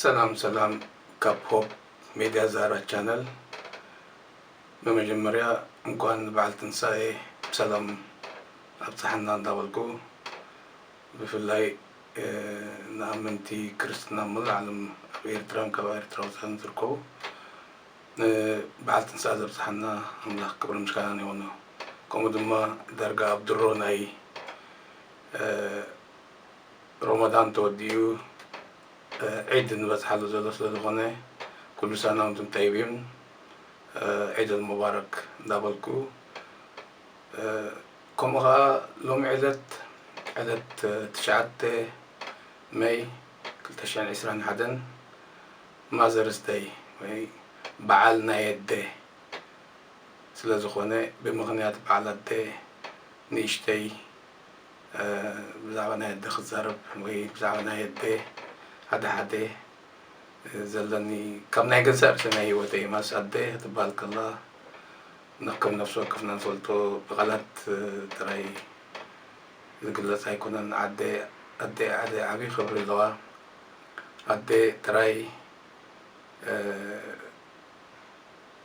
ሰላም ሰላም፣ ካብ ሆፕ ሜድያ ዛራ ቻነል። ብመጀመርያ እንኳን ንበዓል ትንሳኤ ብሰላም ኣብፀሐና እንዳበልኩ፣ ብፍላይ ንኣመንቲ ክርስትና ሙሉእ ዓለም ኣብ ኤርትራን ካብ ኤርትራ ወፃእን ዝርከቡ ንበዓል ትንሳኤ ዘብፅሓና ኣምላኽ ክብሪ ምስጋናን ይኹኖ። ከምኡ ድማ ዳርጋ ኣብ ድሮ ናይ ሮመዳን ተወዲኡ ዒድ ንበፅሓሉ ዘሎ ስለ ዝኾነ፣ ኩሉ ሳና ወንቱም ጠይቢን፣ ዒድ ኣልሙባረክ እንዳበልኩ፣ ከምኡ ኸዓ ሎሚ ዕለት ዕለት ትሽዓተ መይ ክልተ ሽሕን ዕስራን ሓደን ማዘርስ ደይ ወይ በዓል ናይ ኣደ ስለ ዝኾነ፣ ብምኽንያት በዓል ኣደ ንእሽተይ ብዛዕባ ናይ ኣደ ክዛረብ ወይ ብዛዕባ ናይ ኣደ ሓደ ሓደ ዘለኒ ካብ ናይ ገዛእ ርእሰ ናይ ህይወተይ ማስ ኣደ ክትበሃል ከላ ንከም ነፍሲ ወከፍና ንፈልጦ ብቓላት ጥራይ ዝግለጽ ኣይኮነን። ኣደ ኣደ ኣደ ዓቢ ክብሪ ኣለዋ። ኣደ ጥራይ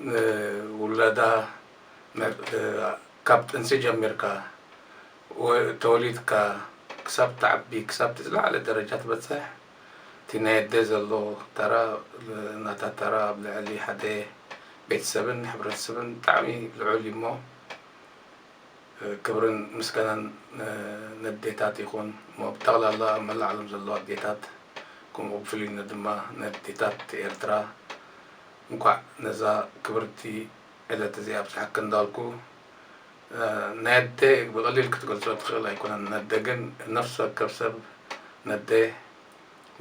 ንውለዳ ካብ ጥንሲ ጀሚርካ ተወሊድካ ክሳብ ትዓቢ ክሳብ ዝለዓለ ደረጃ ትበጽሕ እቲ ናይ ኣደ ዘሎ ተራ ናታ ተራ ኣብ ልዕሊ ሓደ ቤተሰብን ሕብረተሰብን ብጣዕሚ ልዑል እዩ እሞ ክብርን ምስጋናን ነዴታት ይኹን እሞ ብጠቕላላ ኣብ መላእ ዓለም ዘለዋ ኣዴታት ከምኡ ብፍልይነት ድማ ነዴታት ኤርትራ እንኳዕ ነዛ ክብርቲ ዕለት እዚኣ ኣብፅሓክ እንዳልኩ ናይ ኣደ ብቐሊል ክትገልፆ ትኽእል ኣይኮነን። ነደ ግን ነፍሲ ወከፍ ሰብ ነደ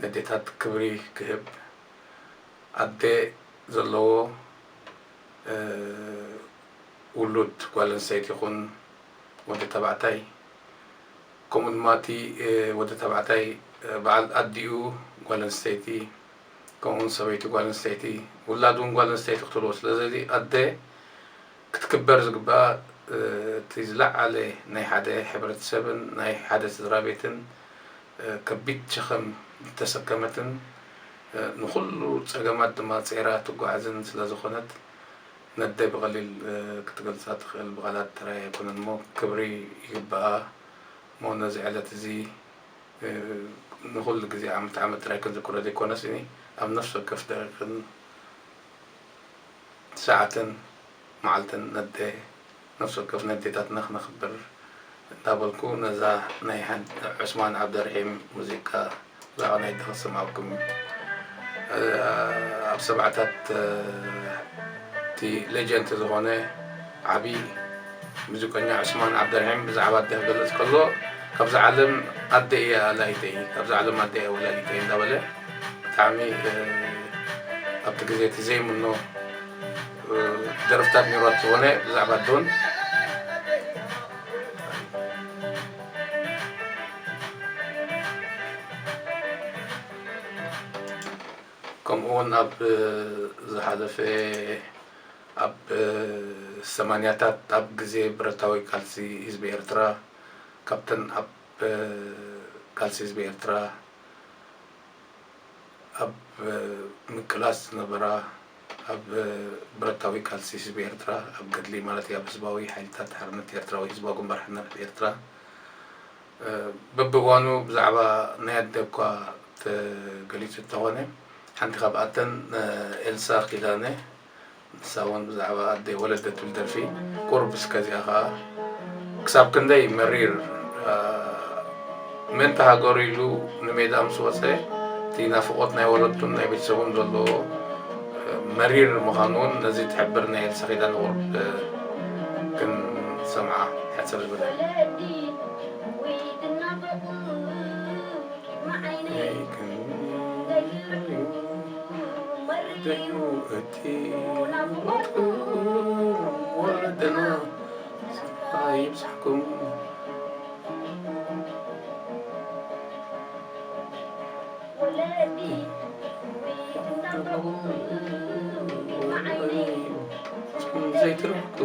ነዴታት ክብሪ ክህብ ኣደ ዘለዎ ውሉድ ጓል ኣንስተይቲ ይኹን ወዲ ተባዕታይ ከምኡ ድማ እቲ ወዲ ተባዕታይ በዓል ኣዲኡ ጓል ኣንስተይቲ ከምኡውን ሰበይቱ ጓል ኣንስተይቲ ውላድ እውን ጓል ኣንስተይቲ ክትብልዎ ስለዚ ኣደ ክትክበር ዝግባኣ እቲ ዝለዓለ ናይ ሓደ ሕብረተሰብን ናይ ሓደ ስድራ ቤትን ከቢድ ሸኸም ዝተሰከመትን ንኹሉ ጸገማት ድማ ጸይራ ትጓዓዝን ስለ ዝኾነት ነደ ብቐሊል ክትገልጻ ትኽእል ብቓላት ጥራይ ኣይኮነን እሞ ክብሪ ይግባኣ እሞ ነዚ ዕለት እዚ ንኹሉ ግዜ ዓመት ዓመት ጥራይ ክንዝክሮ ዘይኮነስ እኒ ኣብ ነፍሲ ወከፍ ደቂቕን ሰዓትን መዓልትን ነደ ነፍሲ ወከፍ ነዴታትና ክነኽብር እንዳበልኩ ነዛ ናይ ዑስማን ዓብደርሒም ሙዚቃ ብዛዕባ ናይ ደኸ ሰማዕኩም ኣብ ሰብዓታት እቲ ሌጀንት ዝኾነ ዓብዪ ሙዚቀኛ ዑስማን ዓብደርሒም ብዛዕባ ኣደ ክገልጽ ከሎ ካብዛ ዓለም ኣደ እያ ኣላይተይ ካብዛ ዓለም ኣደ እያ ወላዲተይ እንዳበለ ብጣዕሚ ኣብቲ ግዜ እቲ ዘይምኖ ደርፍታት ኒሮት ዝኾነ ብዛዕባ ኣዶን ከምኡ እውን ኣብ ዝሓለፈ ኣብ ሰማንያታት ኣብ ግዜ ብረታዊ ቃልሲ ህዝቢ ኤርትራ ካብተን ኣብ ቃልሲ ህዝቢ ኤርትራ ኣብ ምቅላስ ዝነበራ ኣብ ብረታዊ ቃልሲ ህዝቢ ኤርትራ ኣብ ገድሊ ማለት ኣብ ህዝባዊ ሓይልታት ሓርነት ኤርትራ ወይ ህዝባዊ ግንባር ሓርነት ኤርትራ በብእዋኑ ብዛዕባ ናይ ኣደ እኳ ተገሊጹ እንተኾነ ሓንቲ ካብኣተን ኤልሳ ኪዳነ ንሳ እውን ብዛዕባ ኣደይ ወለደ ትብል ደርፊ ቁሩብ እስከ እዚኣ ኸዓ ክሳብ ክንደይ መሪር ምእንቲ ሃገሩ ኢሉ ንሜዳ ምስ ወፀ እቲ ናፍቖት ናይ ወለዱን ናይ ቤተሰቡን ዘለዎ መሪር ምዃኑ እውን ነዚ ትሕብር ናይ ኤልሳ ኪዳነ ቁሩብ ክንሰምዓ ሕፅር ዝበለ ወለድና ሰላም ይብዛሕኩም። ዘይትረፍኩ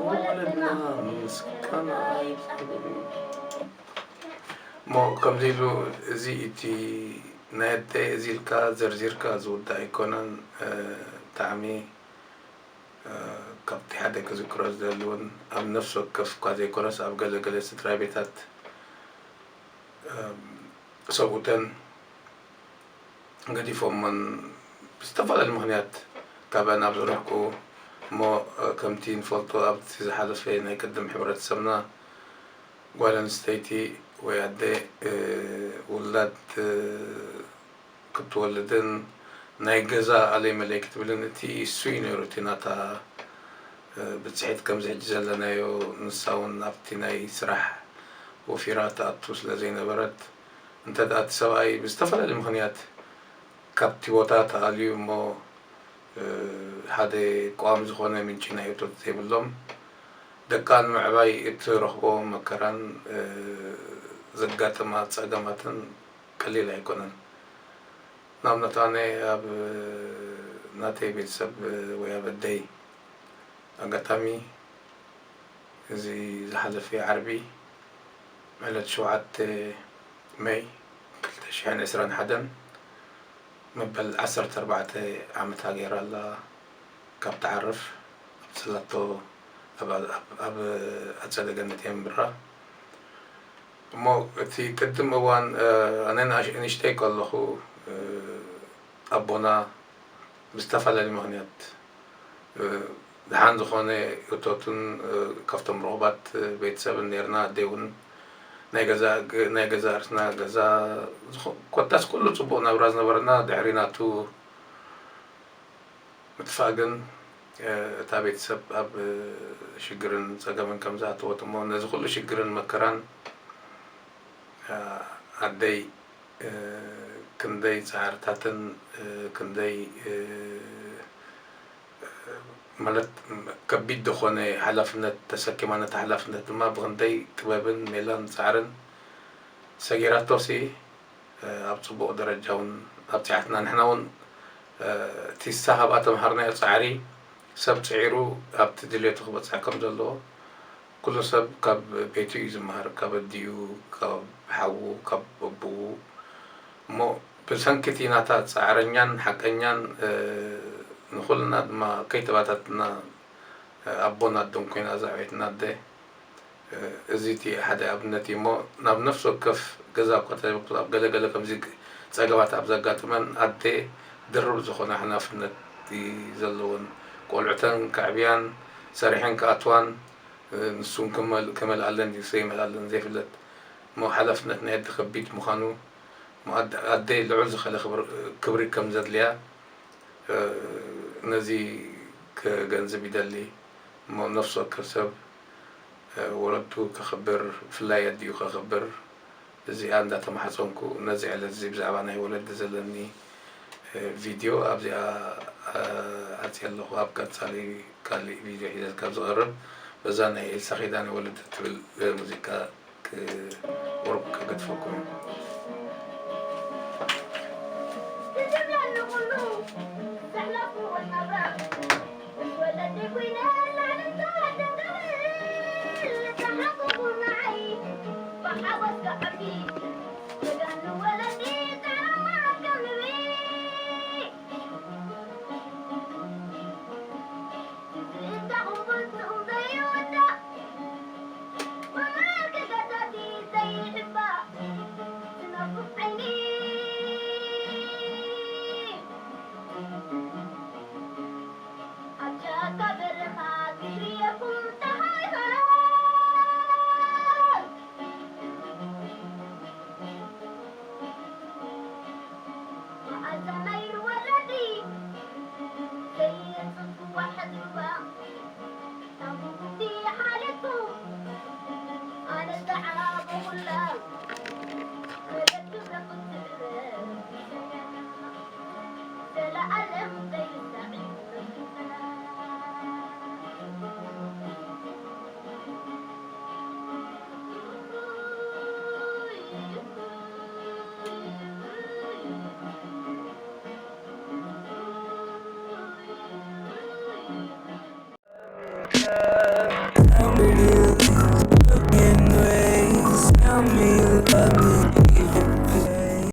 ወለድና ምስጋና ይብዛሕኩም። እሞ ከምዚ ኢሉ፣ እዚ እቲ ናይ ኣደ እዚ ኢልካ ዘርዚርካ ዝውዳእ ኣይኮነን። እ፣ ብጣዕሚ፣ እ፣ ካብቲ ሓደ ክዝክሮ ዝደሊ እውን፣ ኣብ ነፍሲ ወከፍ እኳ ዘይኮነስ ኣብ ገለ ገለ ስድራ ቤታት፣ እ፣ ሰብኡተን ገዲፎመን ብዝተፈላለየ ምኽንያት ካብአን ኣብ ዝርሕቁ፣ እሞ፣ እ፣ ከምቲ ንፈልጦ ኣብቲ ዝሓለፈ ናይ ቅድም ሕብረተሰብና ጓል ኣንስተይቲ ወይ ኣደ፣ እ፣ ውላድ፣ እ፣ ክትወልድን ናይ ገዛ ኣለይ መለይ ክትብልን እቲ እሱ እዩ ነይሩ እቲ ናታ፣ እ፣ ብጽሒት ከምዚ ሕጂ ዘለናዮ። ንሳ እውን ኣብቲ ናይ ስራሕ ወፊራ ትኣቱ ስለ ዘይነበረት፣ እንተ ደኣ እቲ ሰብኣይ ብዝተፈላለየ ምኽንያት ካብቲ ቦታ ተኣልዩ እሞ፣ እ፣ ሓደ ቀዋሚ ዝኾነ ምንጪ ናይ እቶት ዘይብሎም፣ ደቃ ንምዕባይ እትረኽቦ መከራን፣ እ፣ ዘጋጥማ ጸገማትን ቀሊል ኣይኮነን። ንኣብነት ኣነ ኣብ ናተይ ቤተሰብ ወይ ኣብ ኣደይ ኣጋጣሚ እዚ ዝሓለፈ ዓርቢ ዕለት ሸውዓተ መይ ክልተ ሽሕን ዕስራን ሓደን መበል ዓሰርተ ኣርባዕተ ዓመታ ገይራ ኣላ። ካብ ትዓርፍ ኣብ ጽላቶ ኣብ፣ ኣብ፣ ኣብ ኣጸደ ገነት እየ መንብራ። እሞ እቲ ቅድም እዋን፣ እ፣ ኣነ ንኣሽ-፣ ንእሽተይ ከለኹ፣ እ፣ ኣቦና ብዝተፈላለየ ምኽንያት፣ እ፣ ደሓን ዝኾነ እቶትን፣ እ፣ ካብቶም ርኹባት ቤተሰብን ነርና። ኣደይ እውን ናይ ገዛ፣ ግ-፣ ናይ ገዛ ርእስና ገዛ ዝኾ-፣ ኮታስ ኩሉ ጽቡቕ ናብራ ዝነበረና ድሕሪ ናቱ ምጥፋእ ግን፣ እ፣ እታ ቤተሰብ ኣብ፣ እ፣ ሽግርን ጸገምን ከም ዝኣተወት እሞ ነዚ ኩሉ ሽግርን መከራን፣ እ፣ ኣደይ፣ እ፣ ክንደይ ጻዕርታትን፣ እ፣ ክንደይ፣ እ፣ ማለት ከቢድ ዝኾነ ሓላፍነት ተሰኪማ፣ ነቲ ሓላፍነት ድማ ብኽንደይ ጥበብን ሜላን ጻዕርን ሰጊራቶሲ፣ እ፣ ኣብ ጽቡቕ ደረጃ እውን ኣብጺሓትና። ንሕና እውን፣ እ፣ እቲ ንሳ ካብኣ ተምሃርናዮ ጻዕሪ፣ ሰብ ጽዒሩ ኣብቲ ድሌቱ ክበጽሕ ከም ዘለዎ፣ ኩሉ ሰብ ካብ ቤቱ እዩ ዝመሃር፣ ካብ ኣዲኡ፣ ካብ ሓዉ፣ ካብ ኣቦኡ። እሞ ብሰንኪ እቲ ናታ ጻዕረኛን ሓቀኛን፣ እ፣ ንኹልና ድማ ከይተባታትና፣ እ፣ ኣቦን ኣደን ኮይና ዘዕበየትና ኣደ፣ እ፣ እዚ እቲ ሓደ ኣብነት እዩ። እሞ ናብ ነፍሲ ወከፍ ገዛ እኳ ተዘይበሉ፣ ኣብ ገለ ገለ ከምዚ ጸገማት ኣብ ዘጋጥመን ኣደ ድርብ ዝኾነ ሓላፍነት እዩ ዘለወን። ቆልዑተን ከዕብያን ሰሪሐን ክኣትዋን፣ እ፣ ንሱን ክመል-፣ ክመልኣለን ድዩ ዘይመልኣለን ዘይፍለጥ። እሞ ሓላፍነት ናይ ኣደ ከቢድ ምዃኑ፣ እሞ ኣደ፣ ኣደ ልዑል ዝኸለ ክብር-፣ ክብሪ ከም ዘድልያ፣ እ፣ ነዚ ከገንዝብ ይደሊ። እሞ ነፍሲ ወከፍ ሰብ፣ እ፣ ወለዱ ከኽብር፣ ብፍላይ ኣዲኡ ከኽብር፣ እዚኣ እንዳተማሕጸንኩ፣ ነዚ ዕለት እዚ ብዛዕባ ናይ ወለዲ ዘለኒ፣ እ፣ ቪድዮ ኣብዚኣ፣ እ፣ ዓጽየ ኣለኹ። ኣብ ቀጻሊ ካሊእ ቪድዮ ሒዘ ካብ ዝቐርብ፣ በዛ ናይ ኤልሳ ኪዳነ ወለዲ እትብል፣ እ፣ ሙዚቃ ክ-፣ ቁሩብ ከገድፈኩም እየ።